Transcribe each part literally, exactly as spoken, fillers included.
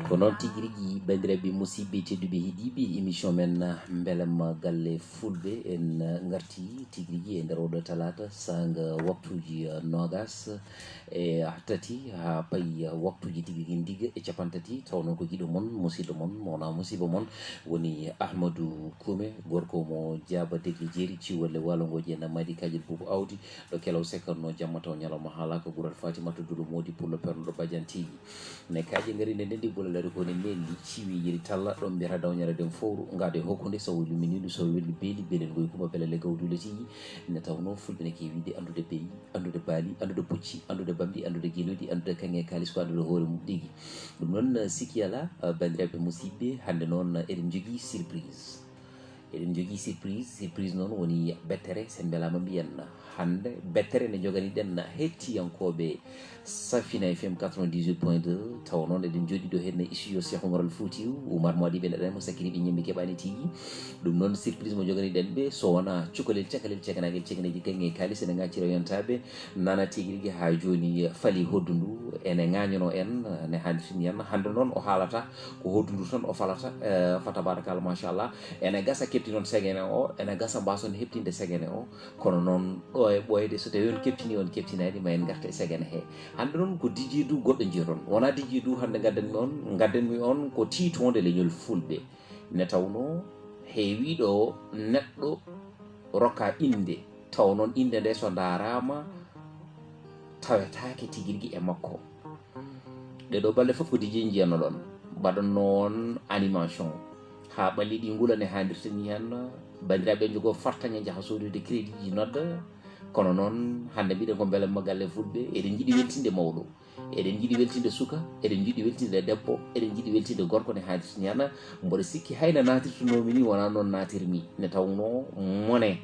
Ko noon tigi rigi, banndiraaɓe musidɓe tedduɓe heɗiiɓe émission men, Mbelamma Galle Fulɓe. En ngarti tigi rigi e nder oɗo talaata, saanga waktuuji, eh, noogas e tati haa payi waktuuji tigi rigi ndiga e cappanɗe tati. Tawnoo ko giɗo mon, musidɗo mon, mo wonaa musiɗɗo mon, woni Ahmadou Koume, gorko mo Jaaba Degle Jeeri, ciwolle waalo ngooje e Nammaadi Kaaƴel Buubu Awdi, ɗo kelaw sekkatnoo jamma taw ñalawma haalaaka, guural Fatimata Dulo Moodi Pullo Perno ɗo Badiane Tigi. Ne kaaƴe ngari nde ndendi bola lari ko ne nelli ciwi yiri talla ɗon mbiyata dawnyaare den fowru ngaade hokkunde sawo luminiɗu sawo welli beeli beelen ngoy kuma belele gawdule tigi. Ne tawnoo fulɓe ne kewi wiide anndude beyi, anndude baali, anndude pucci, anndude bamɗi, anndude gelodi, anndude kaŋŋe kaalis ko anndude hoore mum tigi. Ɗum noon, sikki alaa, banndiraaɓe musidɓe, hannde noon eɗen njogii surprise. Eɗen njogii surprise. Surprise noon woni bettere, so en mbelaama mbiyen hannde bettere nde njoganii ɗen hettiyankooɓe Safina F M quatre-vingt-dix-huit point deux. Tawa noon eɗen njooɗii ɗo heen e studio Cheikh Oumar Al Foutiou, Oumar mo waɗi ɓe ɗaɗan mo sakkiri ɓe ñembi keɓaani tigi. Ɗum noon surprise mo njoganii ɗen ɓe, so wonaa cukalel, cakalel, cakanaagel, cakaneeji kaŋŋe e kaalis, ene ngaccira yontaa ɓe. Nana tigi rigi haa jooni fali hoddu ndu ene ŋaañanoo en, ne hannde fini en. Hannde noon o haalata ko hoddu ndu tan o falata, eh, fa tabarakallah, machallah. Ene gasa kepti noon segene o, ene gasa mbason heɓtinde segene o. Kono noon ɗo e ɓooyde so tawi on keptini, on keptinaani, ma en ngarta e segene he. Hannde noon ko D J Dou goɗɗo njiyoton. Wonaa D J Dou hannde ngaddanmi on, ngaddanmi on ko tiitoonde leñol fulɓe. Ne tawnoo heewii ɗo neɗɗo rokka innde, taw noon innde nde so ndaaraama tawetaake tigi rigi e makko. Ɗee ɗoo balɗe fof ko D J njiyannoɗon, mbaɗannoo on animation. Haa ɓalli ɗi ngulani haalirta ni heen, banndiraaɓe njogoo fartaŋŋe njaha soodude crédit ji nodda. Kono noon hannde mbiɗen ko Mbelamma Galle Fulɓe, eɗen njiɗi weltinde mawɗo. Eɗen njiɗi weltinde suka, eɗen njiɗi weltinde debbo, eɗen njiɗi weltinde gorko ne haalirta ni heen. Mboɗo sikki hay no naatirtunoomi ni wonaa noon naatirmi. Ne tawnoo mone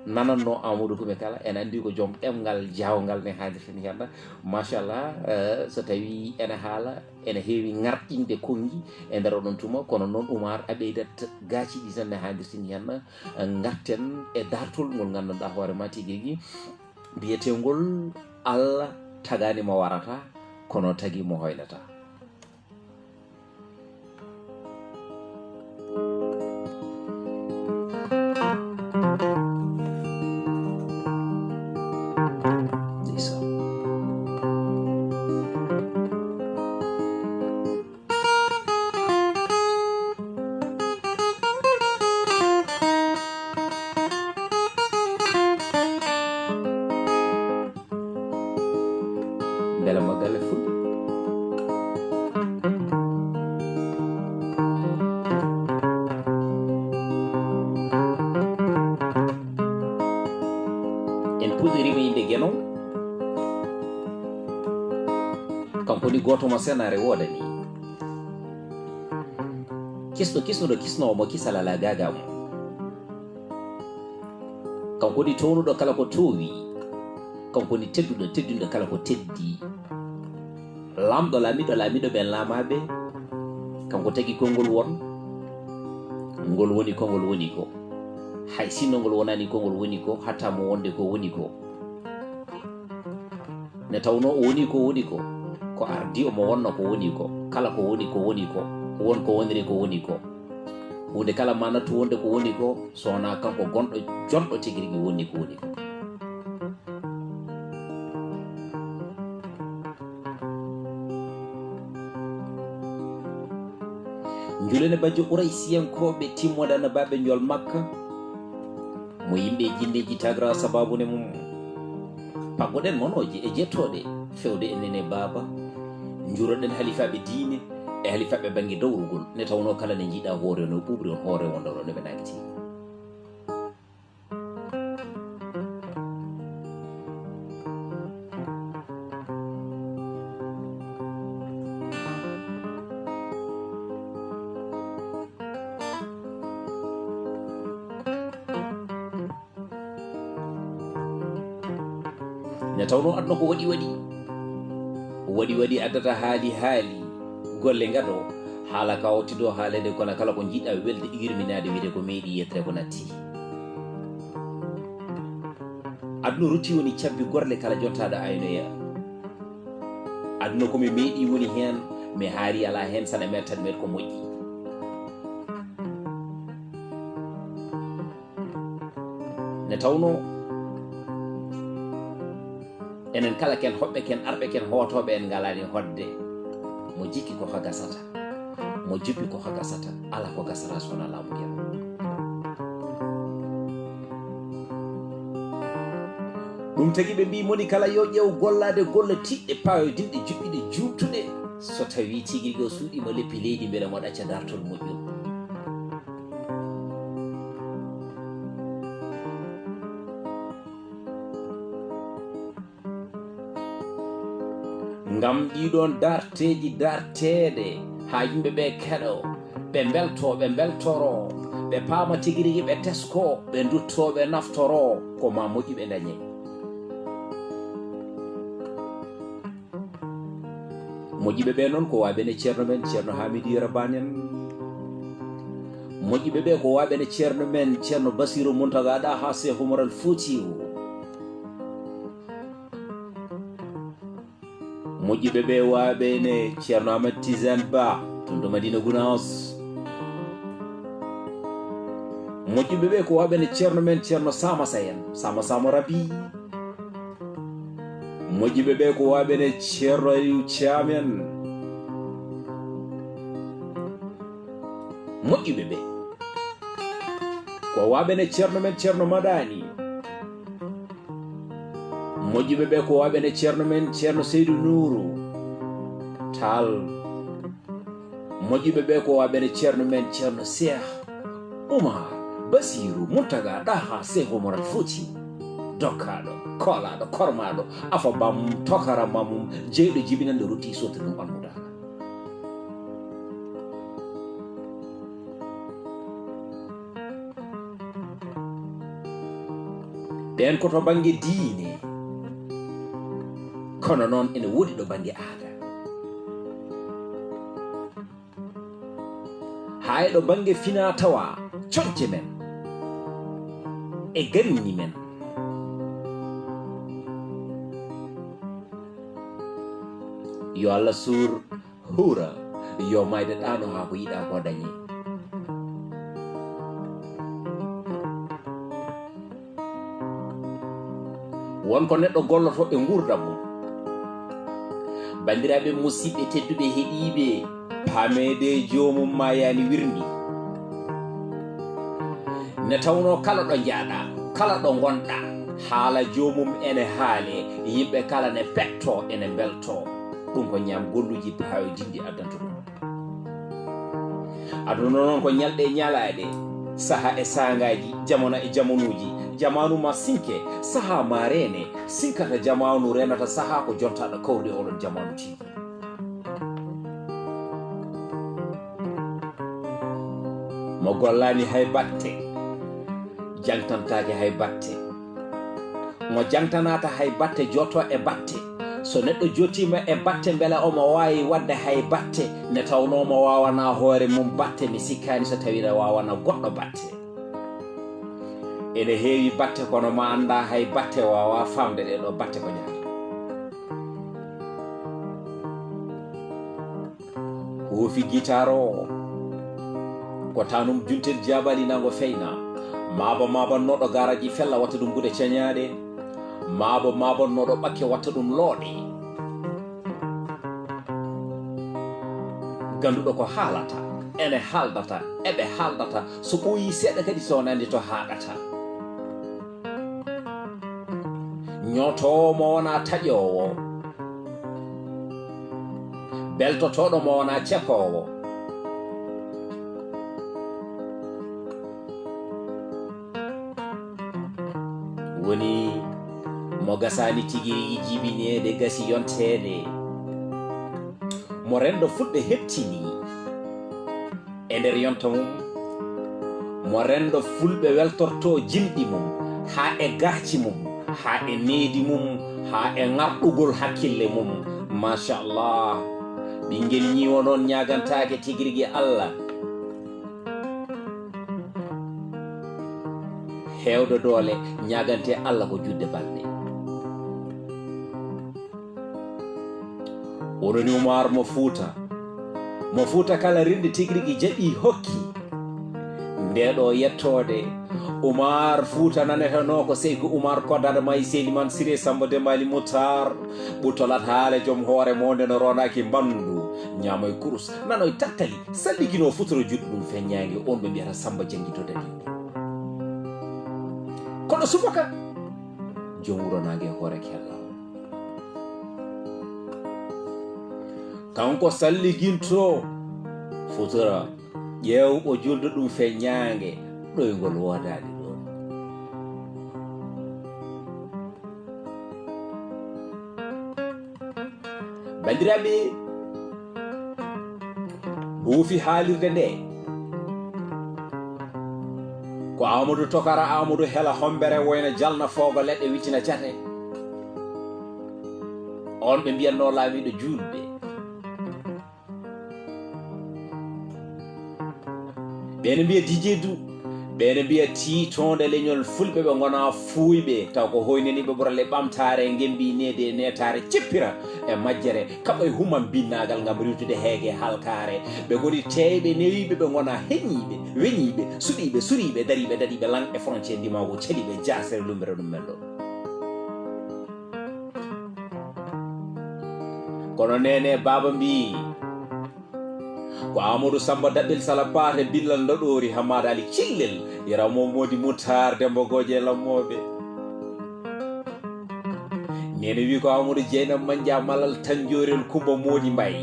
nanannoo Amadou Koume kala, ene anndi ko joom ɗemngal jaawngal ne haalirta ni heen. Machallah, eh, so tawii ene haala, ene heewi ŋarɗinde konngi e nder oɗon tuma, kono noon Oumar a ɓeydat gaaciiɗi tan ne haalirta ni heen. Ngarten e daartol ngol nganndanɗaa hoore ma tigi rigi, biyeteengol Allah tagaani mo warata, kono tagi mo hoynata. Ndeysaan. Mbelamma Galle Fulɓe. En puɗɗoriima innde Geno. Kanko woni gooto mo senaare woodani. Kisno, kisnuɗo, kisnoowo mo kisal alaa gaagaa mum. Kanko woni townuɗo kala ko toowi. Kanko woni tedduɗo, teddinɗo kala ko teddi. Laamɗo, laamiiɗo, laamiiɗo ɓen laamaaɓe. Kanko tagi konngol won. Ngol woni ko ngol woni ko. Hay sinno ngol wonaani ko ngol woni ko, hatta mo wonde ko woni ko. Ne tawnoo o woni ko woni ko, ko ardii omo wonna ko woni ko, kala ko woni ko woni ko, won ko woniri ko woni ko. Huunde kala ma nattu wonde ko woni ko, so wonaa kanko gonɗo, jonɗo tigi rigi woni ko woni ko. Njulen e bajjo Quraysiyankooɓe timmoode Annabaaɓe Njool Makka, mo yimɓe e jinneeji tagra sabaabu ne mum. Paggoɗen monooje e jettooɗe fewde en nene baaba. Njuroɗen halifaaɓe diine e halifaaɓe bannge dawrugol, ne tawnoo kala ne njiɗaa hoore no ɓuuɓri on hoore wondoro no ɓe nangiti. Ne tawnoo aduna ko waɗi waɗi. Waɗi waɗi addata haali haali. Golle ngado. Haala ka o tido haaleede kono kala ko njiɗɗaa welde yurminaade wiyde ko meeɗi yettere ko natti. Aduna rutti woni cabbi gorle kala jottaaɗo aynoya. Aduna ko mi meeɗi woni heen, Mi haari alaa heen, saɗa meeɗ tan meeɗ ko moƴƴi. Nde tawnoo enen kala ken hoɓɓe ken, arɓe ken, hootooɓe, en ngalaani hoɗde. Mo jikki ko ko gasata, mo jubbi ko ko gasata, alaa ko gasata so wonaa laamu ngeɗo. Ɗum tagi ɓe mbii moni kala yo ƴeew gollaade golle tiiɗɗe, paayoodinɗe, juɓɓiɗe, juuttuɗe, so tawii tigi rigi o suuɗiima leppi leydi, mbele mo ɗacca daartol moƴƴol. Ngam ɗiiɗoon darteeji darteede haa yimɓe ɓe keɗoo, ɓe mbeltoo, ɓe mbeltoroo, ɓe paama tigi rigi, ɓe teskoo, ɓe nduttoo, ɓe naftoroo, ko maa moƴƴi ɓe ndañee. Moƴƴiɓe ɓe noon ko waaɓe ne ceerno men, Ceerno Haamidu Yero Baan en. Moƴƴiɓe ɓe ko waaɓe ne ceerno men, Ceerno Basiiru Muntaga Ɗaha Seeku Umar Al Fuutiyu. Moƴƴiɓe ɓe waaɓe ne Ceerno Ahmad Tijaan Ba, toon to Madina Gunaas. Moƴƴiɓe ɓe ko waaɓe ne ceerno men, Ceerno Sama Sayen, Sama Sama Rabi. Moƴƴiɓe ɓe ko waaɓe ne Ceerno Aliyu Caam en. Moƴƴiɓe ɓe ko waaɓe ne ceerno men, Ceerno Madani. Moƴƴiɓe ɓe ko waaɓe ne ceerno men, Ceerno Seydu Nuuru Taal. Moƴƴiɓe ɓe ko waaɓe ne ceerno men, Ceerno Seex Umar Basiiru Muntaga Ɗaha Seex Umar Al Fuuti, dokkaaɗo, koolaaɗo, kormaaɗo, afa bam, tokara mamum, jeyɗo jibinanɗo, rutti sootirɗum almudaana. Ɓeen ko to bannge diine, kono noon ene woodi ɗo bannge aada. Haa e ɗo bannge finaa tawaa coñce men e ganni men. Yo Allah suur huura, yo maayde ɗaano haa ko yiɗaa ko dañee. Won ko neɗɗo golloto e nguurndam mum. Banndiraaɓe musidɓe tedduɓe heɗiiɓe, paameede joomum maayaani wirndi. Ne tawnoo kala ɗo njaaɗaa, kala ɗo ngonɗaa, haala joomum ene haalee, yimɓe kala ne pettoo, ene mbeltoo. Ɗum ko ñaam golluuji paayoodinɗi addanta ɗum. Aduna noon ko ñalɗe e ñalaaɗe, saha e saangaaji, jamana e jamanuuji, jamaanu ma sinke, saha ma reene, sinkata jamaanu, reenata saha ko jontaaɗo kawruɗe oɗon jamaanu tigi. Mo gollaani hay batte, jangtantaake hay batte. Mo jangtanaata hay batte, jooto e batte. So neɗɗo jootiima e batte, mbele omo waawi waɗde hay batte, nde tawnoo mo waawanaa hoore mum batte, mi sikkaani so tawii ne waawanaa goɗɗo batte. Ene heewi batte, kono ma anndaa hay batte waawaa faamde ɗee ɗoo batte ko ñaata. Huufi gitaar o, ko tanum juntel jaabali nango feyna. Maaba maabannooɗo gaaraji fella watta ɗum gude cañaaɗe. Maaba maabannooɗo ɓakke watta ɗum looɗe. Ganduɗo ko haalata, ene haaldata, eɓe haaldata, so ɓooyii seeɗa kadi so wonande to haaɗata. Ñootoowo mo wonaa taƴoowo, beltotooɗo mo wonaa cekoowo. Woni mo gasaani tigi rigi jibineede, gasi yonteede. Mo renndo fulɓe heɓtini e nder yonta mum, mo renndo fulɓe weltorto jimɗi mum, haa e gaaci mum, haa e needi mum, haa e ŋarɗugol hakkille mum. Machallah, ɓinngel ñiiwo noon ñaagantaake tigi rigi Allah. Heewde doole ñaagante Allah ko juutde balɗe. Oɗoni Umar mo Fuuta. Mo Fuuta kala rinɗi tigi rigi jaɓi hokki. Nde ɗo yettoode, Umaar Fuuta nanetenoo ko Seyku Umaar Koddaɗo Maayi Seydi Maam Siree Samba Dembaali Mutaar, ɓutto lataale joom hoore mo nde no roonaaki mbandu, ñaamoy kurus, nanoy tattali, salliginoo futuro juɗɗo ɗum feññaange, on ɓe mbiyata Samba Janngi to Daliɓe. Kono subaka, joom wuro naange hoore kella. Kanko salliginto futuro, ƴeew o juldo ɗum feññaange, ɗoyngol woodaani ɗoon. Banndiraaɓe, huufi haalirde nde, ko Amadou Tokara Amadou Hela Hombere woyna jalna foogo leɗɗe wittina cate. On ɓe mbiyatnoo laamiiɗo juulɓe. Ɓe no mbiya dijeedu, ɓe no mbiya tiitoonde leñol fulɓe, ɓe ngona fuuyɓe, taw ko hoynaniiɓe ɓurale ɓamtaare, ngembi needi e neetaare, cippira e majjere, kaɓa e humam binnaagal ngam riiwtude heege halkaare. Ɓe ngoni teeyɓe, newiiɓe, ɓe ngona heñiiɓe, weñiiɓe, suɗiiɓe, suriiɓe, dariiɓe, daɗiiɓe, laŋ e frontier ndimaagu caliiɓe, jaasere lumbere ɗum men ɗo. Kono neene baaba mbii, ko Amadou Samba Daɓɓel Sala Paate Billal Ndoɗoori Hammaada Ali Cillel, Yero Momodi Mutaar Demba Gooje Lammooɓe. Neene wi ko Amadou Jeynam Manja Malal Tanjoorel Kumba Moodi Mbay.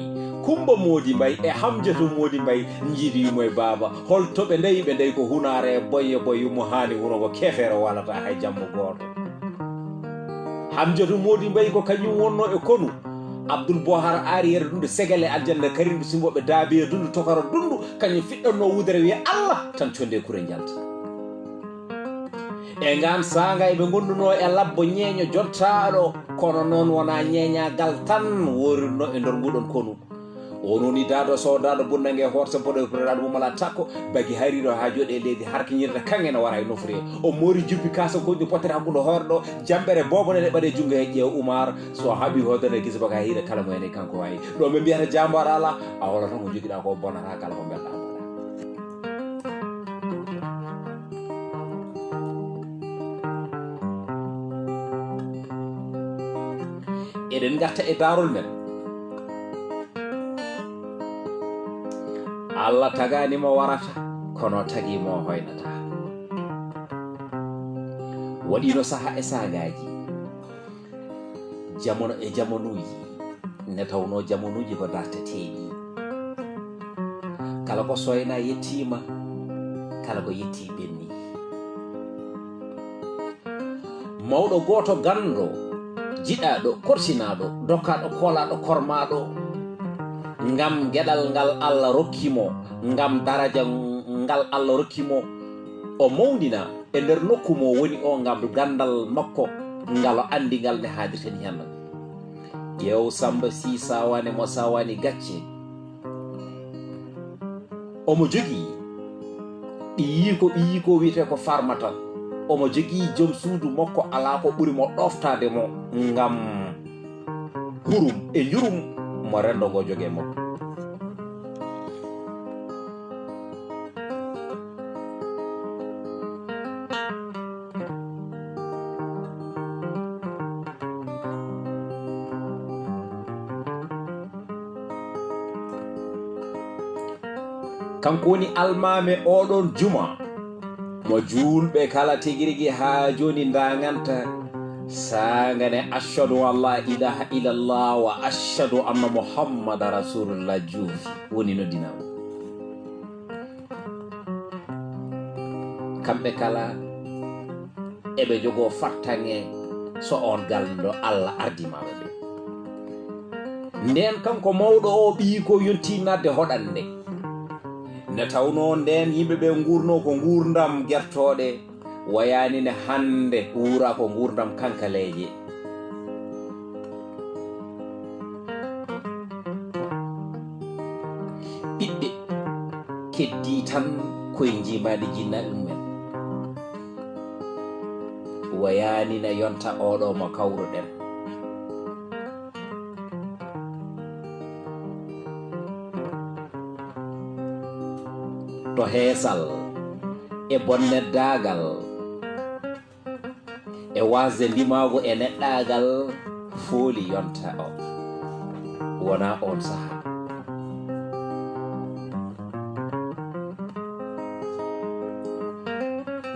Kumba Moodi Mbay e Hamjatu Moodi Mbay njiidi yumo e baaba. Hol to ɓe ndayi? Ɓe ndayi ko Hunaare e Boye Boye, yumo haani wuro ngo keefeero walata hay jammo gooto. Hamjatu Moodi Mbay ko kañum wonno e konu. Abdul Bohar Ariyere Dundu Segele Aljanna Karimɓe Sumboɓe Daabiya Dundu Tokaro Dundu, kañum fiɗɗanno wudere wiya Allah tan conde kure njalta. E ngaan saanga eɓe ngondunoo e labbo ñeeño jottaaɗo, kono noon wonaa ñeeñaagal tan woorirnoo e nder nguɗon konu. O woni daado soodaaɗo bunnange hoorse boɗo e pureraaɗo mum alaa takko, bagi hayriiɗo haa jooɗi e leydi harkiñirde kaŋŋe no wara e nofru he. O moori jubbi kaasa goñɗi potere hakkunde hoore ɗo, jammbere boobo nene ɓaɗe junngo he ƴeew Umaar, so haɓi hoodana gisa baka hiira kala mo ene kanko waawi. Ɗo ɓe mbiyata jaambaar alaa, a wala tan ko jogiɗaa ko bonata kala ko mbelɗaa mbaɗa. Eɗen ngarta e daarol men. Allah tagaani mo warata, kono tagi mo hoynata. Waɗiino saha e saagaaji, jamono e jamanuuji, nde tawnoo jamanuuji ko darteteeɗi. Kala ko soyna yettiima, kala ko yetti ɓenni. Mawɗo gooto ganndo, jiɗaaɗo, korsinaaɗo, dokkaaɗo, koolaaɗo, kormaaɗo, ngam geɗal ngal Allah rokki mo, ngam daraja ngal Allah rokki mo, o mawninaa e nder nokku mo woni o, ngam ganndal makko ngal o anndi ngal ne haadirta ni hannde. Ƴeew Samba Sy Sawaane mo Sawaani Gacce. Omo jogii ɓiyiiko, ɓiyiiko wiyetee ko Farmata. Omo jogii joom suudu makko, alaa ko ɓuri mo ɗooftaade mo ngam hurum e njurum mo renndo ngo jogee makko. Kanko woni almaami oɗon juma, mo juulɓe kala tigi rigi haa jooni ndaŋanta saanga ne, "Ashhadu an la ilaha illallah wa ashhadu anna Muhammada Rasulullah" juufi woni noddinaaɗo. Kamɓe kala eɓe njogoo fartaŋŋe so oon ganndo Allah ardii maɓɓe ɓe. Ndeen kanko mawɗo o ɓiyiiko yontii naatde hoɗannde. Nde tawnoo ndeen yimɓe ɓe nguurnoo ko nguurndam gertooɗe, wayaani ne hannde wuuraa ko nguurndam kankaleeje. Ɓiɓɓe keddii tan koye njiimaandi jinnaaɓe mumen. Wayaani ne yonta oɗo mo kawruɗen. To heesal e bonneddaagal e waasde ndimaagu e neɗɗaagal fooli yonta o wona oon sahaa.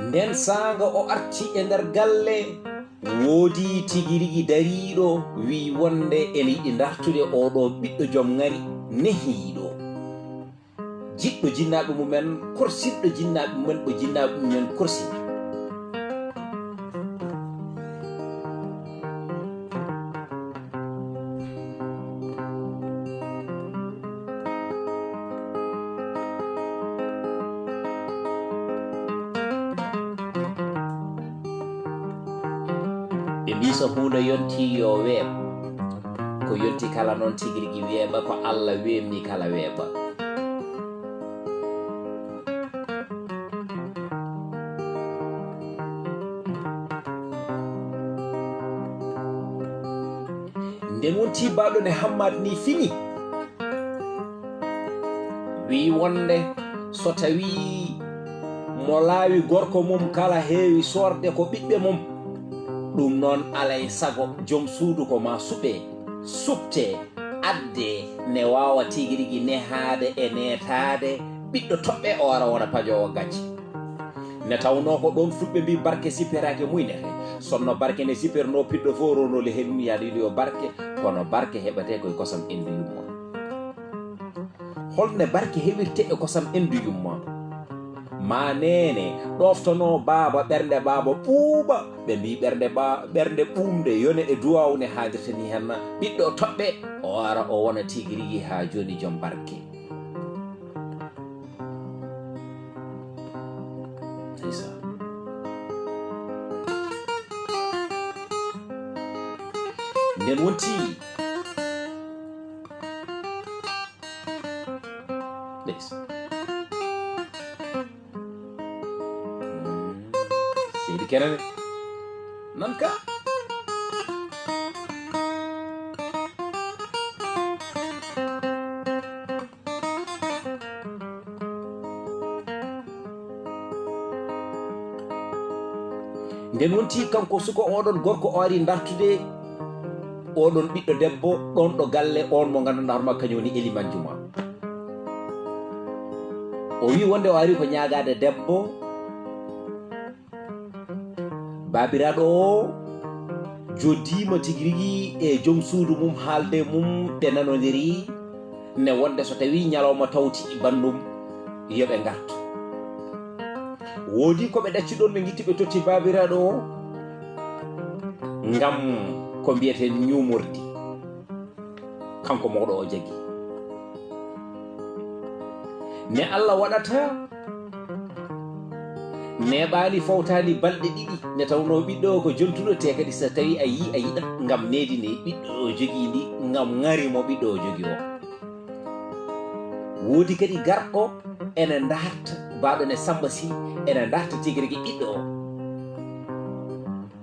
Nden saanga o arti e nder galle, woodi tigi rigi dariiɗo wiyi wonde ene yiɗi dartude oo ɗoo ɓiɗɗo joom ŋari nehiiɗo. Jiɗɗo jinnaaɓe mumen, korsinɗo jinnaaɓe mumen, ɗo jinnaaɓe mumen korsi. Ɓe mbii so huunde yontii yo weeɓ, ko yonti kala noon tigi rigi weeɓa, ko Alla weeɓni kala weeɓa. Nden wonti baaɗo ne Hammaat ni fini. Wiyi wonde so tawii mo laawi gorko mum kala heewi soorde ko ɓiɓɓe mum, ɗum noon alay sago joom suudu ko maa suɓee, suɓtee, addee, ne waawa tigi rigi nehaade e neetaade ɓiɗɗo toɓɓe o ara wona pajoowo gacce. Ne tawnoo ko ɗoon fulɓe mbii barke sipperaaki muynete. Sonno barke ne sippernoo piɗɗo fof ronoo le heɗum yaade wiɗo yo barke, kono barke heɓatee koye kosam enndu yumma. Holne barke heɓirte e kosam enndu yumma? Ma neene ɗoftanoo baaba ɓernde baaba ɓuuɓa, ɓe mbii ɓernde ba ɓernde ɓuumnde yone e duwaaw ne haadirta ni henna ɓiɗɗo toɓɓe o ara o wona tigi rigi haa jooni joom barke. Ndeysaan. Nden wonti. Ndeysaan. Seydi Kenane. Nan ka. Nden wonti kanko suka oɗon gorko o ari dartude oɗon ɓiɗɗo debbo ɗon ɗo galle on mo ganduɗa hoorema kañum woni elimanjo ma. O wi wonde o ari ko ñaagade debbo. Baabiraaɗo o joddiima tigi rigi e joom suudu mum, haalde mum, ɓe nanondiri ne wonde so tawii ñalawma tawti e banndum, yo ɓe ngartu. Woodi ko ɓe ɗacci ɗoon, ɓe ngitti ɓe totti baabiraaɗo o ngam ko mbiyeten ñuumordi. Kanko mawɗo o jagi. Ne Allah waɗata neeɓaani fowtaani balɗe ɗiɗi, nde tawnoo ɓiɗɗo o ko jontuɗo, te kadi so tawii a yii a yiɗat ngam needi ndi ɓiɗɗo o jogii ndi, ngam ŋari mo ɓiɗɗo o jogii o. Woodi kadi garɗo ene ndarta, baaɗo ne Sammba Sih, ene ndarta tigi rigi ɓiɗɗo o.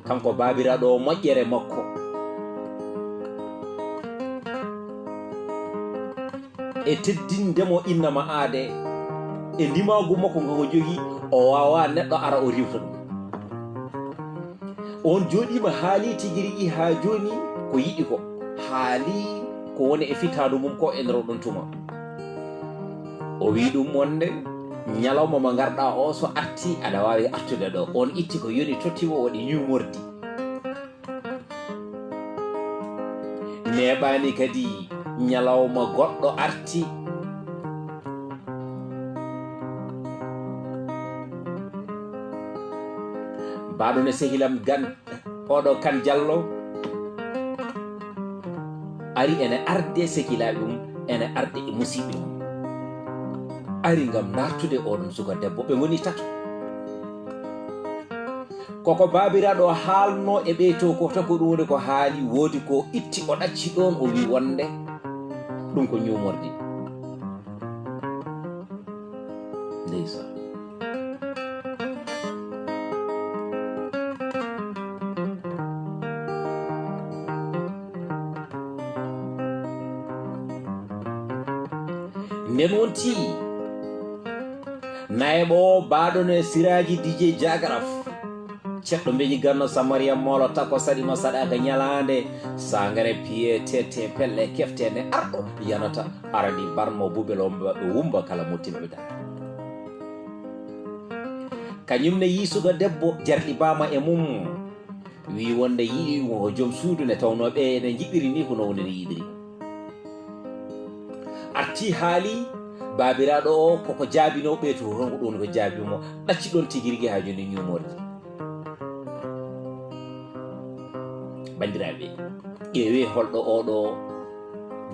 Kanko baabiraaɗo o moƴƴere makko e teddinde mo innama aade e ndimaagu makko ngo o jogii, o waawaa neɗɗo ara o riiwta ɗum. On jooɗiima haali tigi rigi haa jooni ko yiɗi ko, haali ko woni e fitaandu mum ko e nder oɗon tuma. O wii ɗum wonde ñalawma mo ngarɗaa o so artii aɗa waawi artude ɗo. On itti ko yoni totti mo waɗi ñuumordi. Neeɓaani kadi ñalawma goɗɗo arti. Baaɗo ne sehilam gan oɗo Kan Jallo ari ene arde sekilaaɓe mum, ene arde e musiɓɓe mum. Ari ngam dartude oɗon suka debbo, ɓe ngoni tato. Koko baabiraaɗo o haalno e ɓeyto ko, tako ɗum woni ko haali, woodi ko itti o ɗacci ɗoon, o wi wonde ɗum ko ñuumordi. Ndeysaan. Nden wonti Nayeɓo o baaɗo ne siraaji D J Jagaraf. Ceɗɗo mbeñi ganno Samariya moolo tako saɗi ma saɗaaka ñalaande. Sangare piye tete pelle kefte ne arɗo yanata. Arani barmo bubel o mba- wumba kala muttiɓe da. Kañum ne yiisuga debbo jarɗi bama e mum. Wi wonde yi'i mo ko joom suudu ne tawnoo ɓe ene njiɗiri ni ko no woni no yiɗiri. Arti haali baabiraaɗo o koko jaabinoo ɓe to kanko ɗum ko jaabi mo ɗacci ɗon tigi rigi haa jooni ñuumorde. Banndiraaɓe, ƴeewee holɗo oɗo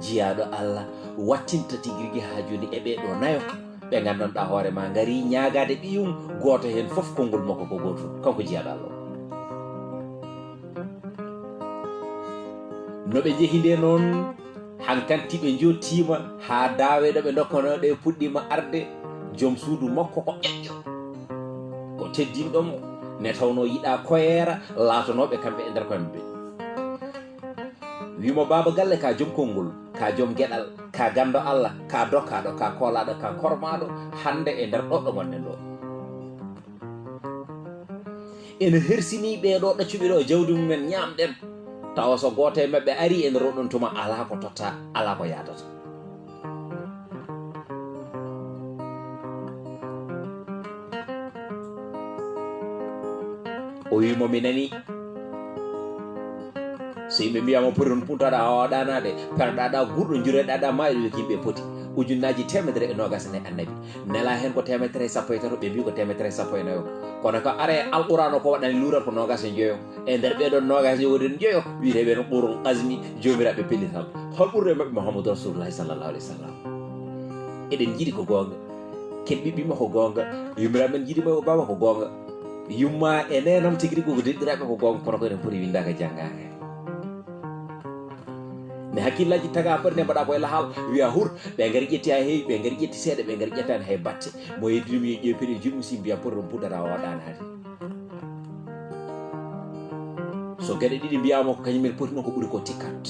jiyaaɗo Allah wattinta tigi rigi haa jooni e ɓee ɗo nayo. Ɓe nganndanɗaa hoore ma ngari ñaagaade ɓiyum gooto heen fof konngol makko ko gooto kanko jiyaaɗo Allah o. No ɓe njehi nde noon hankanti ɓe njottiima haa daawe ɗo ɓe ndokkanoo ɗe puɗɗiima arde. Joom suudu makko ko ƴeƴƴo, ko teddinɗo mo ne tawnoo yiɗaa koyeera laatonooɓe kamɓe e nder koye maɓɓe. Wimo baaba galle ka joom konngol, ka joom geɗal, ka ganndo Allah, ka dokkaaɗo, ka koolaaɗo, ka kormaaɗo hannde e nder ɗo ɗo ngonɗen ɗo. Ene hersini ɓee ɗo ɗaccuɓe ɗo jawdi mumen ñaamɗen tawa so gooto e maɓɓe ari e nder oɗon tuma alaa ko totta, alaa ko yaadata. O wi mo mi nani. So yimɓe mbiyama poti on puntaɗa hawa ɗanade perɗaɗa gurɗo jureɗaɗa ma eɗo wiki yimɓe poti ujunnaji temedere e nogas ne annabi nela hen ko temedere e sappo e tato ɓe mbi ko temedere e sappo e nayo. Kono ko are alqurano ko waɗani lurat ko nogas e joyo. E nder ɓeɗon nogas e woɗen joyo wiyeteɓe no qurul qasmi jomiraɓe pellital hol ɓurɗo e maɓɓe mouhamadou rasulullahi sallallahu alayhi wa sallam. Eɗen jiiɗi ko gonga. Ken ɓiɓɓima ko gonga. Yumiraɓe men jiiɗima ko baba ko gonga. Yumma e nenam tigi rigi ko denɗiraɓe ko gonga kono ko enen poti windaka jangaka. Ne hakkillaji taga poti ne mbaɗa koye lahal wiya hur ɓe ngari ƴetti ha heewi ɓe ngari ƴetti seeɗa ɓe ngari ƴettani hay batte mo yeddinimi yo ƴeew peɗe jummi si mbiya poti ɗum puɗɗata o waɗani hade. So geɗe ɗiɗi mbiyama ko kañum en poti noon ko ɓuri ko tikkat.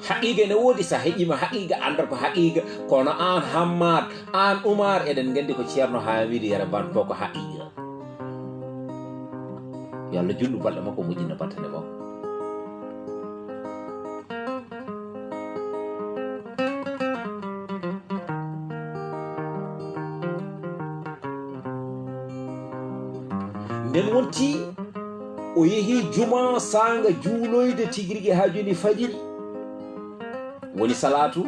Haqiiqa ene woodi so a heƴiima haqiiqa anndata ko haqiiqa kono aan Hammaat aan Umaar eɗen nganndi ko Ceerno Haamiidu Yero Ban fof ko haqiiqa. Yo Allah junndu balɗe makko moƴƴina battane makko. Nden wonti o yehi juma saanga juuloyde tigi rigi haa jooni fajiri woni salaatu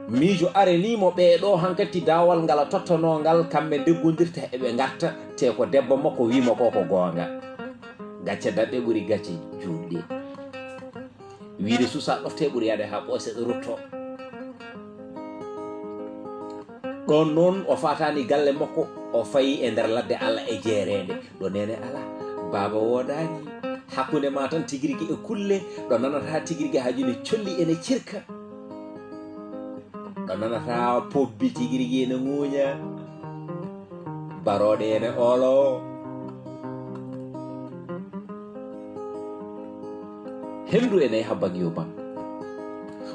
miijo arenii mo ɓee ɗoo hankati daawal ngal a tottanoo ngal kamɓe ndeggondirta eɓe ngarta te ko debbo makko wii mo ko ko goonga gacce daɗɗe ɓuri gacce juutɗe. Wiide susa ɗofte ɓuri yaade haa ɓoose ɗo rutto. Ɗon noon o fatani galle makko o fayi e nder ladde Allah e jeereende ɗo nene ala baaba woodani hakkunde ma tan tigirigi e kulle ɗo nanata tigirigi haa joni colli ene cirka ɗo nanata pobbi tigirigi ene ŋuuña barooɗe ene oolo. Henndu ene yaha bag yo bag.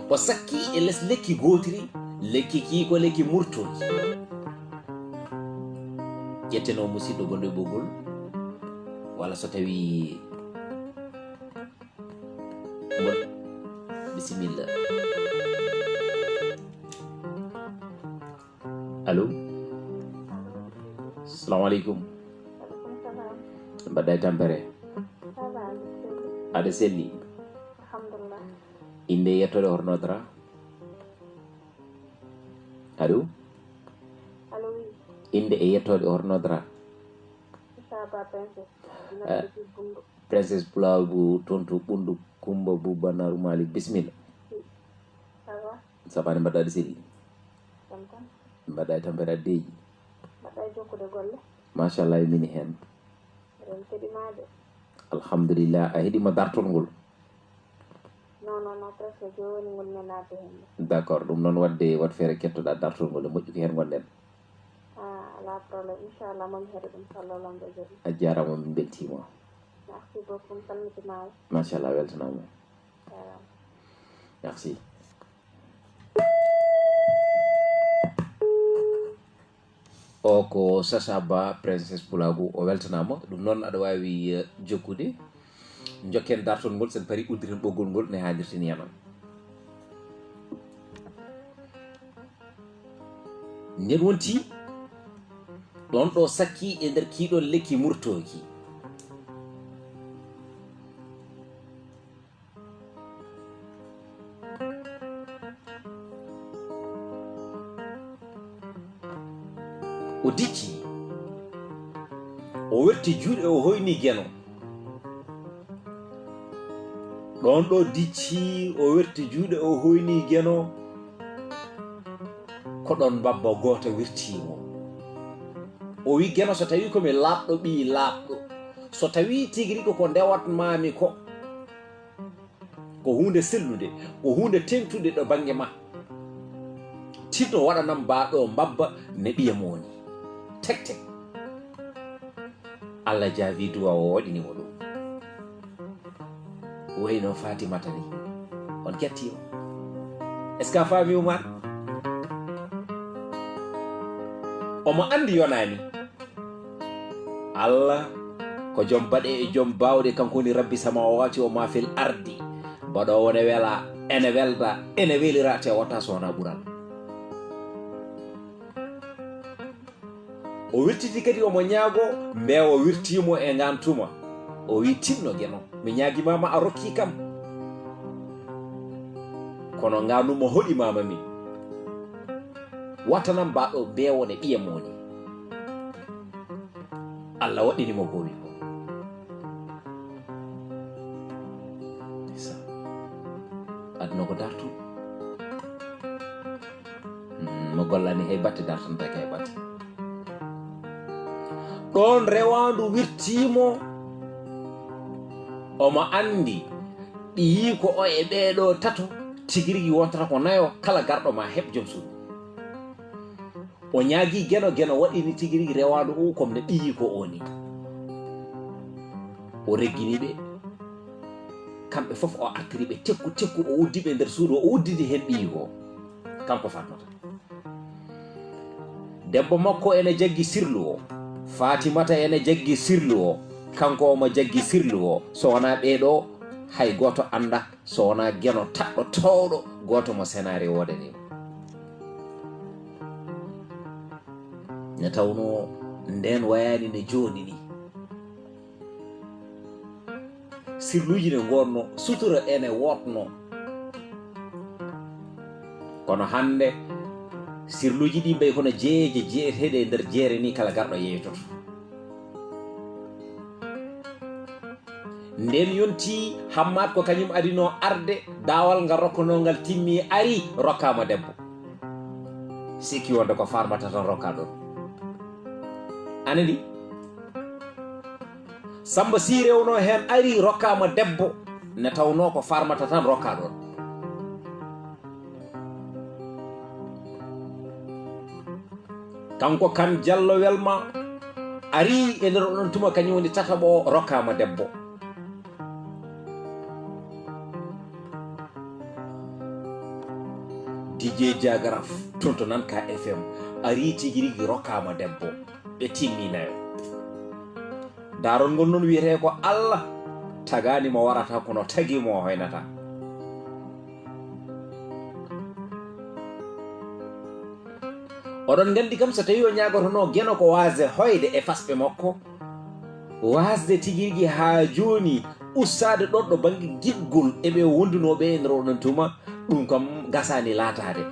O sakki e les lekki gootiri, lekki kii ko lekki murtol. Ƴetteno musidɗo gonɗo e ɓoggol, walla so tawi mo bisimilla. Allo. Salamu aleykum. Mbaɗɗa e tampere. Aɗa selli. Inde e yettoode hornodra. Allo. Inde e yettoode hornodra. Princesse pulaaw bu tontu ɓundu kumba bu banaru malik bisimilla. Sabaani mbaɗɗa aɗa selli. Mbaɗɗa e tampere addeeji. Mbaɗɗa e jokkude golle. Machallah e mini heen. Eɗen keɗi ma de. Alhamdulillah a heɗima dartol ngol. Non non non presque jooni ngol mi naatde heen. D'accord ɗum noon wadde wat feere kettoɗa dartol ngol e moƴƴu ko heen ngonɗen. Ah, ala problème inchallah momi heɗo ɗum sallallah mbo jooɗi. A jarama min beltima. Merci beaucoup mi salmitimama. Machallah weltanama. Jarama. Merci. Ko Sacha Ba, Princess Pulaagu, o weltanaama. Ɗum noon aɗa waawi, eh, jokkude. Njokken dartol ngol, sen pari uddiren ɓoggol ngol ne haanirtini yanon. Nden wonti ɗon ɗo sakki e nder kiiɗon lekki murtooki. O dicci, o werti juuɗe, o hoyni Geno. Ɗon ɗo dicci, o werti juuɗe, o hoyni Geno. Ko ɗon mbabba gooto wirti mo. O wi, Geno, so tawi ko mi laaɓɗo ɓii laaɓɗo, so tawi tigi rigi ko ndewatmaami ko, ko huunde sellude, ko huunde teŋtude ɗo bannge ma, tinno waɗanam mbaa ɗo mbabba ne ɓiya mooni. Tek tek. Allah jaabi duwa o, waɗini mo ɗum. Wayno Fatimata ni. On kettiima. Est-ce que a faami, Umar? Omo anndi yonaani. Allah ko joom baɗe e joom baawɗe, kanko woni Rabbi samawati o ma fil ardi. Baɗoowo ne wela, ene welda, ene welira, te o watta so wona ɓural. O wirtiti kadi omo ñaago, mbeewa wirtiimo e ngaan tuma. O wi, tinno Geno, mi ñaagimaama a rokki kam. Kono ngaan numa hoɗimaama min. Watanam mbaa ɗo mbeewa ne ɓiya mooni. Allah waɗɗini mo ko o wi ko. Ndeysaan. Aduna ko dartu. Hmm, mo gollani hay batte dartantake hay batte. Ɗoon rewaandu wirtiimo, omo anndi ɓiyiiko o e ɓeeɗo tato tigi rigi wontata ko nayo, kala garɗo ma heɓ joom suudu. O ñaagi Geno, Geno waɗini tigi rigi rewaandu o comme no ɓiyiiko o ni. O reggini ɓe, kamɓe fof o artiri ɓe tekku tekku, o uddi ɓe nder suudu, o uddidi heen ɓiyiiko o, kanko Fatmata. Debbo makko ene jaggi sirlu o, Fatimata ene jaggi sirlu o, kanko omo jaggi sirlu o, so wonaa ɓee ɗo, hay gooto annda so wonaa Geno taɗɗo toowɗo, gooto mo senaare woodani mo. Ne tawnoo ndeen wayaani ne jooni ni. Sirluuji ne ngoodno, sutura ene wootno. Kono hannde, sirluuji ɗi mbayi kono jeeje jeeteeɗe e nder jeere ni, kala garɗo yeeytoto. Ndeen yonti Hammaat ko kañum adinoo arde, daawal ngal rokkonoo ngal timmi, ari, rokkaama debbo. Sikki wonde ko Farmata tan rokkaa ɗoon. Anani? Samba Sy rewnoo heen, ari, rokkaama debbo, ne tawnoo ko Farmata tan rokkaa ɗoon. Kanko Kan Jallo Welma ari e nder oɗon tuma, kañum woni tataɓo o, rokkaama debbo. D J Diagraf, toon to Nanka F M, ari tigi rigi, rokkaama debbo. Ɓe timmi nayo. Daarol ngol noon wiyetee ko Allah tagaani mo warata, kono tagi mo o hoynata. Oɗon nganndi kam, so tawii o ñaagotonoo Geno ko waasde hoyde e fasɓe makko, waasde tigi rigi haa jooni ustaade ɗon ɗo bannge giɗgol e ɓe wondunooɓe e nder oɗon tuma, ɗum kam gasaani laataade.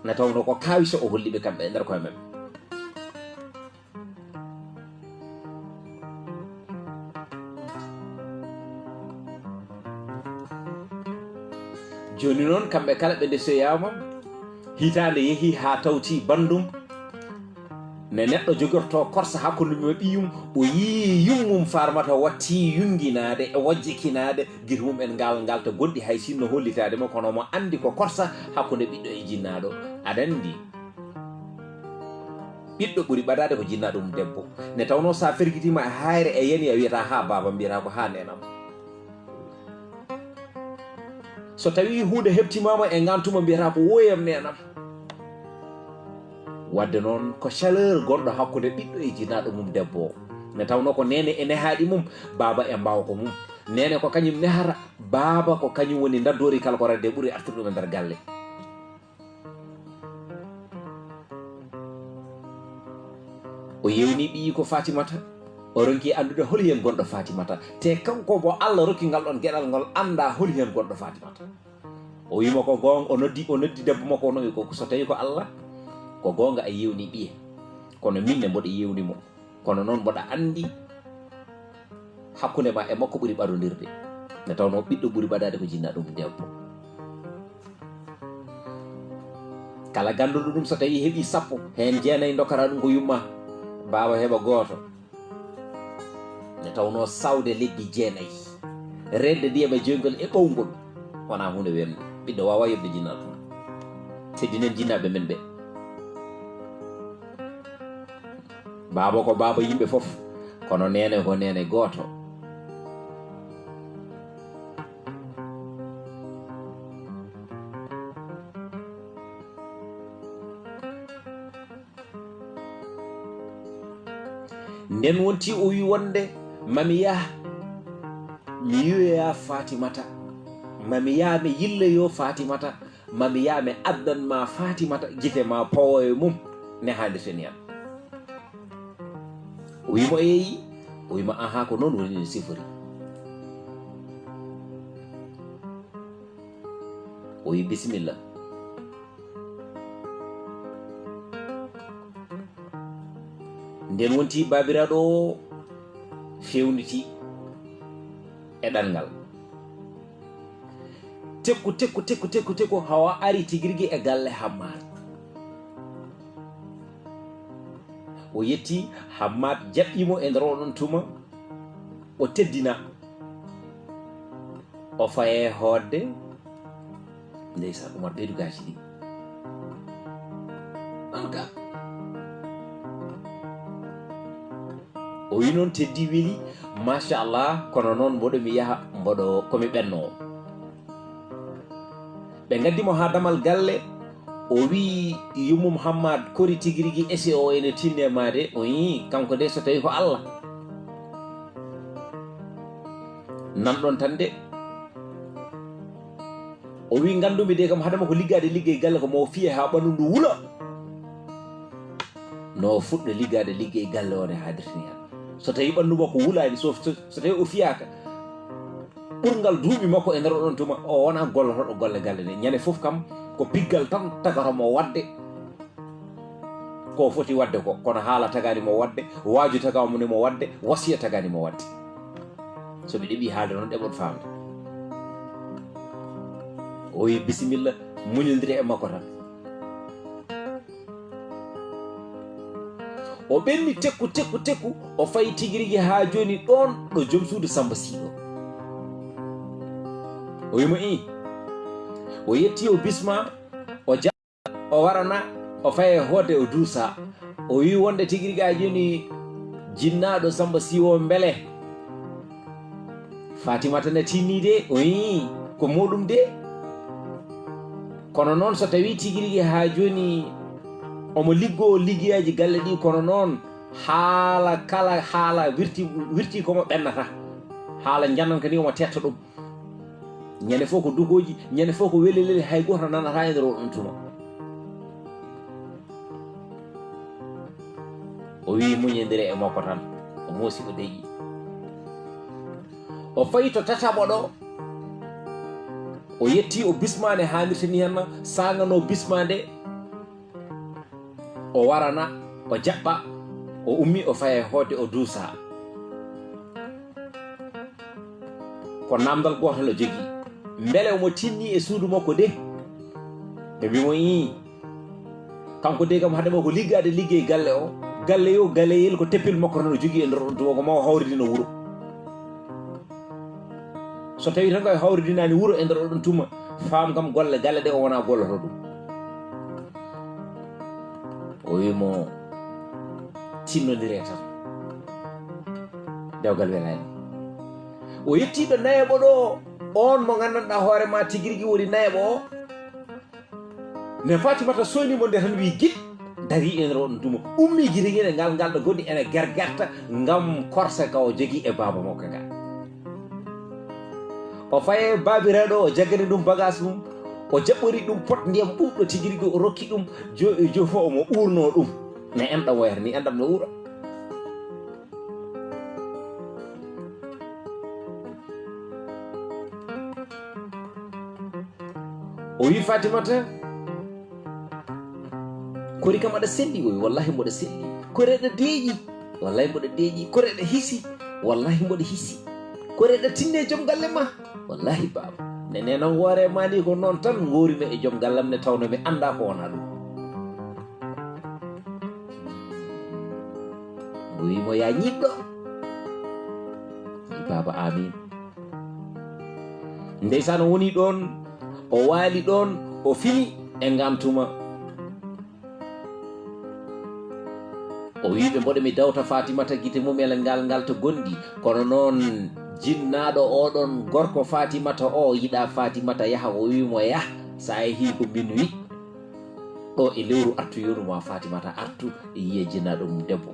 Na tawnoo ko kaawi so o holli ɓe kamɓe e nder koye maɓɓe. Jooni noon, kamɓe kala ɓe ndesoyaama, hitaande yehii haa tawti banndum. Ne neɗɗo jogorto korsa hakkunde mum e ɓiyum, o yii yummum Farmata watti yunginaade e wojjikinaade, gite mum en ngal ngalta goɗɗi hay sinno hollitaade mo, kono mo anndi ko korsa hakkunde ɓiɗɗo e jinnaaɗo. Aɗa anndi, ɓiɗɗo ɓuri ɓadaade ko jinnaaɗo mum debbo. Ne tawnoo so a fergitiima e haayre e yani, a wiyata, "Haa baaba," mbiyata ko, "Haa neenam." So tawii huunde heɓtimaama e ngaan tuma, mbiyata ko, "Wooyam neenam." Wadde noon, ko chaleur gonɗo hakkunde ɓiɗɗo e jinaaɗo mum debbo o. Nde tawnoo ko neene e nehaaɗi mum, baaba e mbaawka mum. Neene ko kañum nehata, baaba ko kañum woni ndaddoori kala ko rade ɓuri artirde ɗum e nder galle. O yewni ɓiyi ko Fatimata, o ronki anndude holi heen gonɗo Fatimata. Te kanko mo Allah rokki ngal ɗon geɗal ngol annda holi heen gonɗo Fatimata. O wiimo ko goonga, o noddi, o noddi debbo makko, o nowi ko, so tawi ko Allah, ko goonga a yewni ɓiye. Kono min ne mboɗo yewni mo. Kono noon mboɗa anndi hakkunde ma e makko ɓuri ɓadondirde. Nde tawnoo ɓiɗɗo ɓuri ɓadaade ko jinnaɗo mum debbo. Kala gannduɗo ɗum so tawi heɓi sappo, heen jeenayi dokkata ɗum ko yumma, baaba heɓa gooto. Nde tawnoo sawde lebbi jeenayi, reende ndiyam e joyngol e ɓawngol, wonaa huunde weengo. Ɓiɗɗo waawaa yoɓde jinnaɗo ɗum. Teddinen jinnaaɓe men ɓe. Baaba ko baaba yimɓe fof, kono neene ko neene gooto. Nden wonti o wi wonde mami yah mi yiyoya Fatimata, mami yah mi yilloyo Fatimata, mami yah mi addan ma Fatimata, gite ma powo e mum, ne haalirten yan. O wimo eeyi, o wimo aha, ko noon woni no sifori. O wi bisimilla. Nden wonti baabiraaɗo o fewniti e ɗanngal. Tekku, tekku, tekku, tekku, tekku, hawa ari tigi rigi e galle Hammaat. O yetti Hammaat, jaɓɓimo e nder oɗon tuma, o teddina. O faye hoodde. Ndeysaan, Umar, ɓeydu gaaji ɗi. Ɗon ka. O wi noon, teddi, weli, machallah, kono noon mboɗo mi yaha, mboɗo ko mi ɓennoowo. Ɓe ngaddi mo haa damal galle, o wi yummum Hammaat, kori tigi rigi esi o ene tinne ma de? O yii, kanko de so tawi ko Allah. Nan ɗon tan de. O wi, nganndumi de kam, hadama ko liggaade liggey galle ko mo fiye haa ɓanndu ndu wula. No fuɗɗo liggaade liggey galle o ne haadirtini han. So tawi ɓanndu makko wulaani, so, so, so tawi o fiyaaka, ɓurngal duuɓi makko e nder oɗon tuma, o wona gollotooɗo golle galle ɗe. Ñande fof kam, ko piggal tan tagata mo waɗde. Ko foti waɗde ko, kono haala tagaani mo waɗde, waaju tagaani mo waɗde, wasiya tagaani mo waɗde. So ɓe ɗeɓi haalde noon, ɗeɓon faamde. O wi, bisimilla, muñondire e makko tan. O ɓenni tekku, tekku, tekku, o fayi tigi rigi haa jooni ɗoon ɗo joom suudu Samba Siiɗo. O wi mo, ii. O yetti, o bisma, o ja-, o warana, o faye hoodde, o duusa. O wi wonde tigi rigi haa jooni jinnaaɗo Samba Siiwo mbele Fatimata na tinni de, o yii ko muɗum de. Kono noon, so tawi tigi rigi haa jooni omo liggoo liggeyaaji galle ɗi, kono noon haala kala, haala wirti, wirti ko mo ɓennata. Haala njananka ni omo tetta ɗum. Ñande fof ko dukooji, ñande fof ko welelele, hay gooto nanata e nder oɗon tuma. O wi muñondire e makko tan, o moosi, o deƴƴi. O fayi to tataɓo ɗo, o yetti, o bisma nde haamirta ni henna, saanga no bisma nde, o warana, o jaɓɓa, o ummi, o faya e hoodde, o duusa. Ko namdal gootal o jogii. Mbele omo tinni e suudu makko de? Ɓe mbi mo, ii. Kanko de kam, hade makko liggaade liggey galle o, galle yo, galleyel ko teppel makko tan o jogii e nder oɗon tuma, ko ma o hawridina wuro. So tawi tan ko a hawridinaani wuro e nder oɗon tuma, faam kam golle galle ɗe o wona golloto ɗum. O wi mo, tinnondire tan. Dewgal welaani. O yetti ɗo nayeɓo ɗo, on mo nganndanɗaa hoore ma tigi rigi woni nayeɓo o. Ne Fatimata soni mo nde tan wi git. Darii e nder oɗon tuma, ummii gite gine ngal, ngal ɗo goni ene gergerta ngam korse ka o jogii e baaba makko ka. O fayi e baabiraaɗo, o jaggani ɗum bagaas mum, o jaɓɓori ɗum pot ndiyam ɓuuɓɗo tigi rigi, o rokki ɗum jo-, jofo omo uurnoo ɗum. Ne enɗam wayata ni, enɗam no uura. O wi Fatimata, "Kori kam aɗa selli?" O wi, "Wallahi mboɗo selli." "Kori aɗa deeƴi?" "Wallahi mboɗo deeƴi." "Kori aɗa hisi?" "Wallahi mboɗo hisi." "Kori aɗa tinni e joom galle ma?" "Wallahi baaba." Nene noon woore ma ni ko noon tan ngoori mi e joom gallam ne tawno mi anndaa ko wona ɗum. O wi mo, "Ya ñiiɓɗo." Wi baaba, "Amin." Ndeysaan, o woni ɗoon, o waali ɗoon, o fini e ngaan tuma. O wi ɓe, "Mboɗo mi dawta Fatimata gite mum e ngal ngal to gonɗi." Kono noon jinnaaɗo oɗon gorko Fatimata o yiɗa Fatimata yaha, o wi mo, "Yah, so a yehii ko min wi ɗo e lewru artu yonu ma Fatimata artu e yiye jinnaaɗo mum debbo."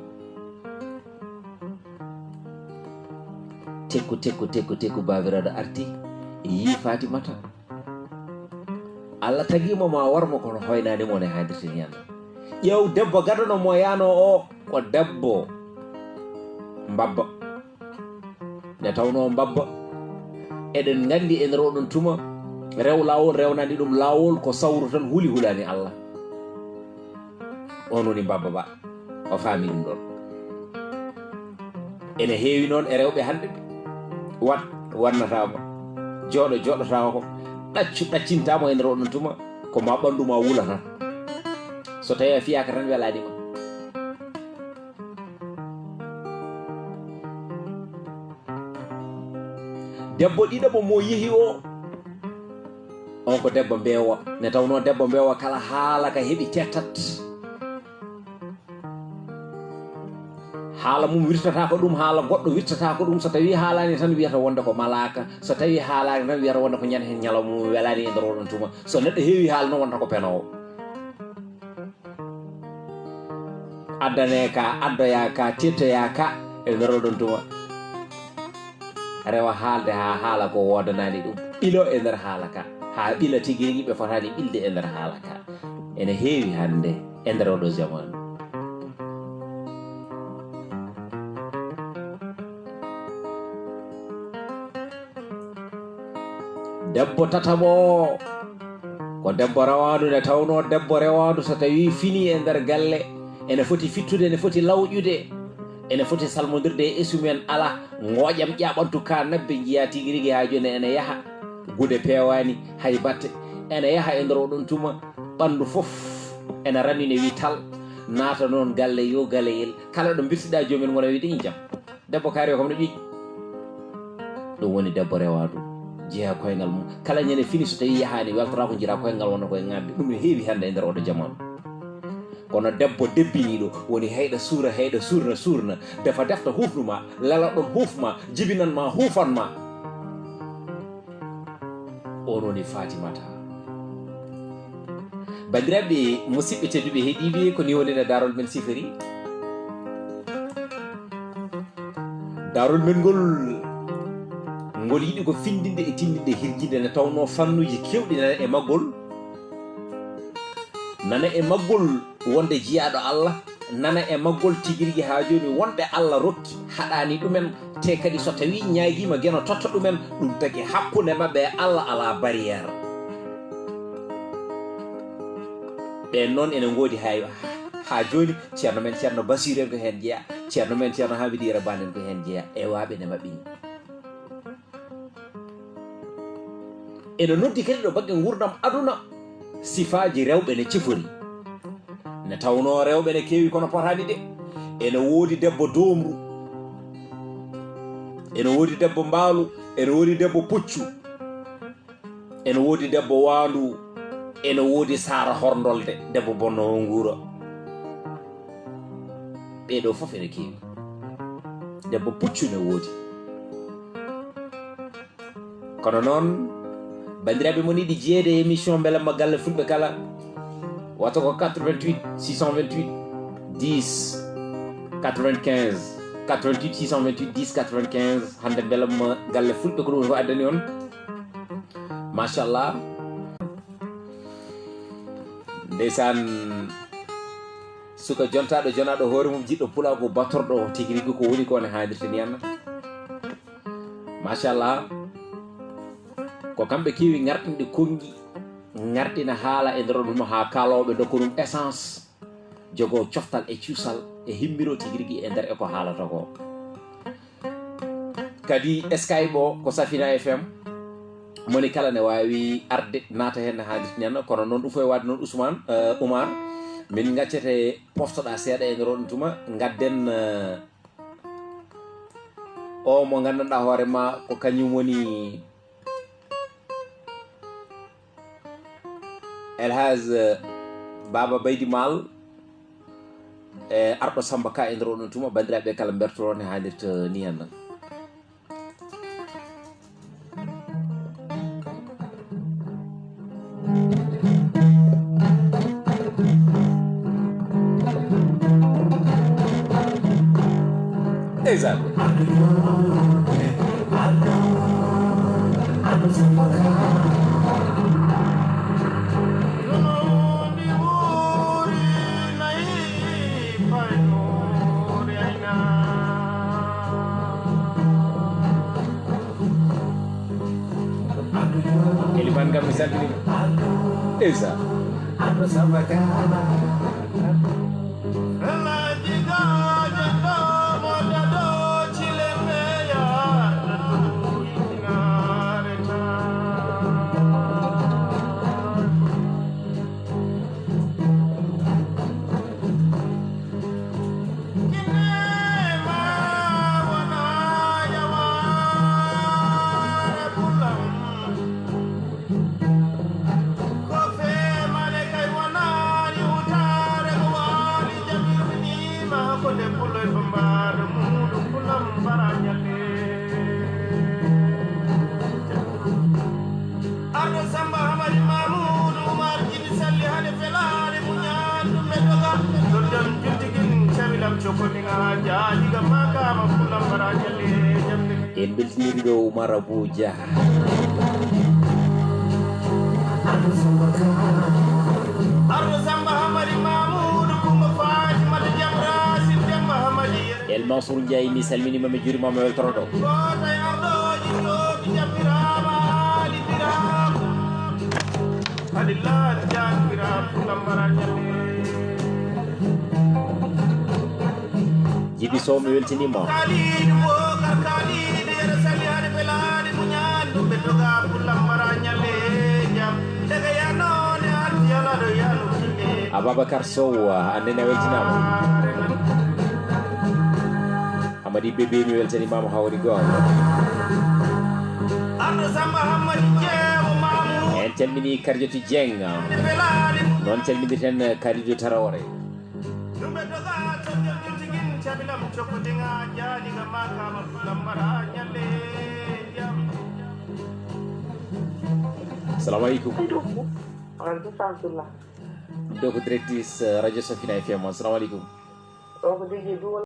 Tekku, tekku, tekku, tekku, baabiraaɗo arti, yii Fatimata. Allah tagi mo ma war mo kono hoynaani mo ne haadirta ni Allah. Ƴeew debbo gadano mo yaano o, ko debbo mbabba. Nde tawnoo mbabba, eɗen nganndi e nder oɗon tuma, rew laawol rewnaani ɗum laawol, ko sawru tan huli hulaani Allah. On woni mbabba ba. O faami ɗum ɗon. Ene heewi noon e rewɓe hannde ɓe. Wat, wannataama. Jooɗo, jooɗotaako. Ɗaccu, ɗaccintaama e nder oɗon tuma. Ko ma ɓanndu ma wula tan. So tawii a fiyaaka tan welaani ma. Debbo ɗiɗaɓo mo yehi o, on ko debbo mbeewa. Nde tawnoo debbo mbeewa kala haala ka heɓi tettat. Haala mum wirtataako ɗum, haala goɗɗo wirtataako ɗum. So tawii haalaani tan wiyata wonde ko malaaka. So tawii haalaani tan wiyata wonde ko ñande heen ñalawma mum welaani e nder oɗon tuma. So neɗɗo heewi haala noon wonta ko penoowo. Addane ka, addoya ka, tettoya ka e nder oɗon tuma. Rewa haalde haa haala ko woodanaani ɗum. Ɓilo e nder haala ka. Haa ɓila tigi rigi ɓe fotaani ɓilde e nder haala ka. Ene heewi hannde e nder oɗo jamaanu. Debbo tataɓo o, ko debbo rawaandu, nde tawnoo debbo rewaandu so tawii finii e nder galle, ene foti fittude, ene foti lawƴude, ene foti salmondirde e esum'en. Alaa, ŋooƴam ƴaaɓantu ka nabbe njiyaa tigi rigi haa jooni ene yaha. Gude peewaani, hay batte. Ene yaha e nder oɗon tuma, ɓanndu fof ene rami ne wi tal, naata noon galle yo galeyel. Kala ɗo mbirtiɗaa joomum ngona wiide injam. Debbo kaari o kam no ƴoƴi. Ɗum woni debbo rewaandu, jeyaa koyngal mum. Kala ñande fini so tawii yahaani, weltoraa ko njiraa koyngal wonno koye ŋaabde. Ɗum no heewi hannde e nder oɗo jamaanu. Kono debbo debbiniiɗo woni heyɗa suura, heyɗa suurna, suurna, defa defta huufnu ma, lala ɗon huuf ma, jibinan ma, huufan ma. On woni Fatimata. Banndiraaɓe musidɓe tedduɓe heɗiiɓe, ko ni woni no daarol men sifori. Daarol men ngol, ngol yiɗi ko findinde e tindinde, hirjinde, nde tawnoo fannuuji keewɗi nana e maggol. Nana e maggol wonde jiyaaɗo Allah, nana e maggol tigi rigi haa jooni wonɓe Allah rokki haɗaani ɗumen, te kadi so tawii ñaagiima geno totta ɗumen, ɗum tagi hakkunde maɓɓe e Allah alaa barrière. Ɓeen noon ene ngoodi hay haa jooni, ceerno men ceerno Basiru en ko heen jeyaa, ceerno men ceerno Hamidou Yero Baan en ko heen jeyaa, e waaɓe ne maɓɓe ni. Ene noddi kadi ɗo baŋnge nguurndam aduna, sifaaji rewɓe ne cifori. Ne tawnoo rewɓe ne keewi kono potaani de. Ene woodi debbo doomru, ene woodi debbo mbaalu, ene woodi debbo puccu, ene woodi debbo waandu, ene woodi saara horndolde, debbo bonnoowo nguura. Ɓee ɗoo fof ene keewi. Debbo puccu ne woodi. Kono noon, banndiraaɓe mon yiɗi jeyeede e émission Mbelamma Galle Fulɓe Kala, Wata ko quatre-vingt-huit six cent vingt-huit dix quatre-vingt-quinze, quatre-vingt-huit six cent vingt-huit dix quatre-vingt-quinze. Hannde mbelamma galle fulɓe ko ɗum ko addani on. Machallah. Ndeysaan, suka jontaaɗo, jonaaɗo hoore mum, jiɗɗo pulaagu, batorɗo tigi rigi ko woni ko ne haalirta ni anna. Machallah. Ko kamɓe keewi ngarɗinde konngi, ngarɗina haala e nder ɗum haa kaalooɓe ndokka ɗum essence, jogoo coftal e cuusal e himmiro tigi rigi e nder e ko haalata ko. Kadi Skype o ko Safina F M. Moni kala ne waawi arde naata heen no haalirta ni anna, kono noon ɗum fof e waɗde noon Ousmane, eh, Oumar, min ngaccete poftoɗaa seeɗa e nder on tuma, ngadden, eh, o mo nganndanɗaa hoore ma ko kañum woni El Hadj, eh, Baba Baydi Maal, e arɗo Samba Ka e nder oɗon tuma, banndiraaɓe kala mbertoro ne haalirta ni anna. Ndeysaan. Eliman kam mi salmini. Esa. Arɗo Samba Hamadi Mamoudou Oumar Jini Salli hade felaade muñaan ɗum ɓe doga. Ɗon ɗon jultigin cabilam cokodiŋa jaadiga makama fulam bara jalle jamde. En beltiniri ɗo Oumar Abou Dia. Arɗo Samba Hamadi Mamoudou Kumba Fatimata Jam Racine Demba Hamadi. El Mansour Ndiaye, mi salminiima, mi juuriima, mi weltoro ɗo. Gooto e ardooji jooɗi jabbiraama, haalibiraama. Hadi laati jaabiraama, lambara ñande. Jibi Sow, mi weltiniima. Kaaliidu Bookar, kaaliidu yere sali hade felaade muñaani ɗum ɓe doga pour lambara ñande jam. Daga yanoonde arti yalaɗo yano kinde. Ababacar Sow, a nene weltinaama. Amadi Bébé, mi weltaniima mo hawri goonga. Arɗo Samba Hammadi Jeewo Mamoudou. En calmini Kardiatou Dieng. Noon calminirten Kalidou Traoré. Ɗum ɓe doga to jam jam tigin cabilam cokko dinga jaadiga makama lambara ñande jam. Salamu aleykum. Aleykum salam. Ɗo ko directrice, eh, radio Safina F M. Assalamu aleykum. O ko D J Duwol.